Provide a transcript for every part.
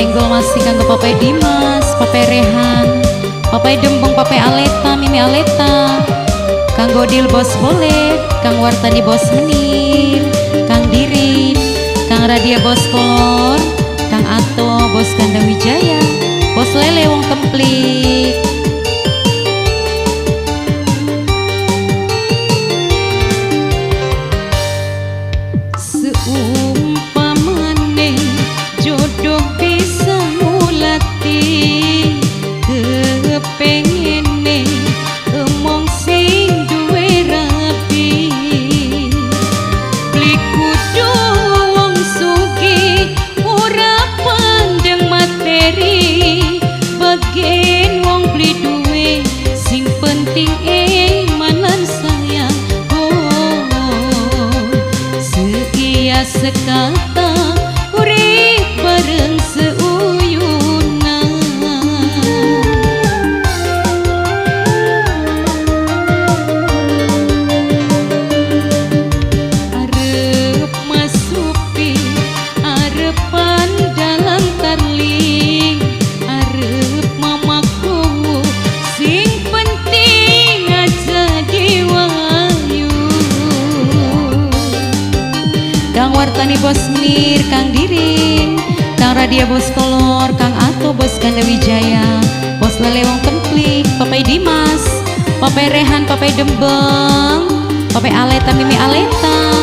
Senggol masih kanggo Papai Dimas, Papai Rehan, Papai Dembong, Papai Aleta, Mimi Aleta, Kang Godil Bos Bolet, Kang Wartani Bos Menir, Kang Dirin, Kang Radia Bos Kolor, Kang Ato Bos Kandang Wijaya, Bos Lele Wong Templik. Seumpamane jodoh bisa ngulati, kepengene emong sing duwe rabi, beli kudu wong sugih ora pandeng materi, bagen wong beli duwe sing penting iman lan sayang. Oh, seia sekata urip bareng seuyunan. Arep masupi arepan dalan tarling, arep mamaku sing penting aja diwayu. Kang Wartani Bos Menir, Kang Dirin, Kang Radia Bos Kolor, Kang Ato Bos Kanda Wijaya, Bos Lele Wong Templik, Papai Dimas, Papai Rehan, Papai Dembeng, Papai Aleta, Mimi Aleta,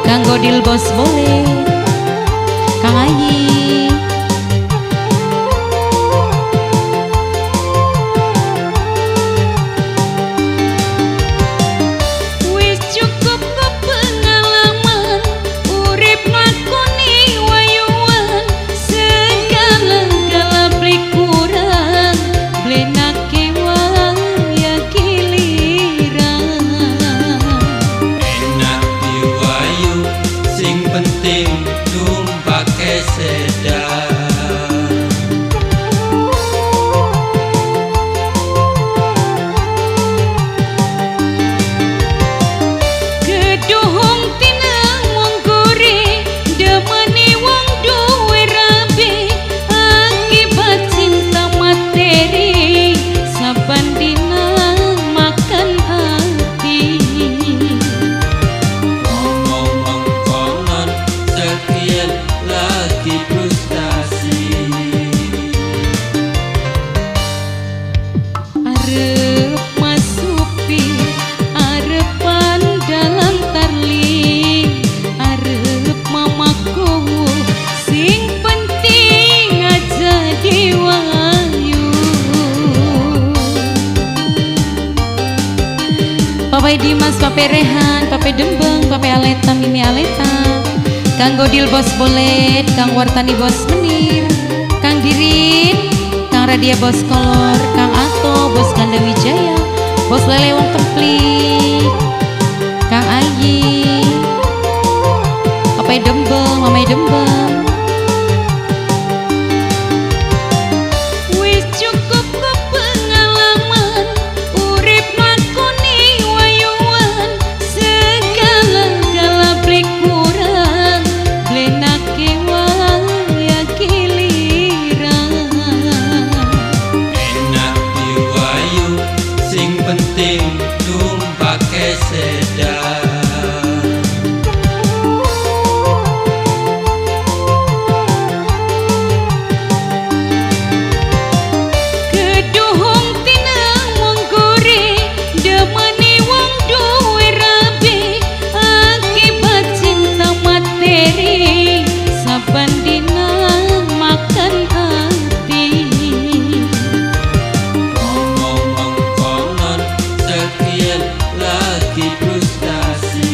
Kang Godil Bos Bolet, Kang Ayi. Wis cukup kok pengalaman urip nglakoni wayuan, segala-gala beli kurang blenake waya giliran. Enak diwayu sing penting tumpake sedan. Keduhung tinang wong gore demeni wong duwe rabi, akibat cinta materi saban dina makan hati. Ngomong konon sekian lagi frustasi. Arep masupi arepan dalan tarling, arep mamaku sing penting aja diwayu. Papai Dimas, Papai Rehan, Papai Dembeng, Papai Aleta, Mimi Aleta, Kang Godil Bos Bolet, Kang Wartani Bos Menir, Kang Dirin, Kang Radia Bos Kolor, Kang Ato Bos Kanda Wijaya, Bos Lele Wong Templik, Kang Ayi, Papai Dembeng, Mamai Dembeng. Wis cukup kok pengalaman urip nglakoni wayuan, segala-gala beli kurang blenake waya giliran. Enak diwayu sing penting tumpake sedan. Keduhung tinang wong gore demeni wong duwe rabi, akibat cinta materi saban dina makan hati. Ngomong konon sekian lagi frustasi.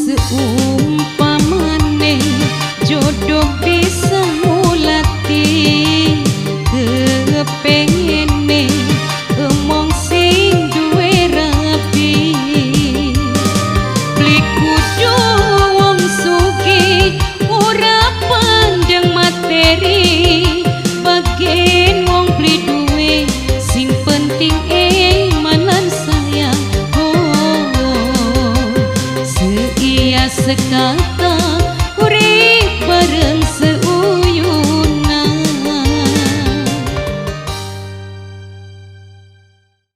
Seumpamane jodoh bisa ngulati, kepengene emong sing duwe rabi, beli kudu wong sugih ora pandeng materi, bagen wong beli duwe sing penting iman lan sayang. Oh, seia sekata urip Bareng.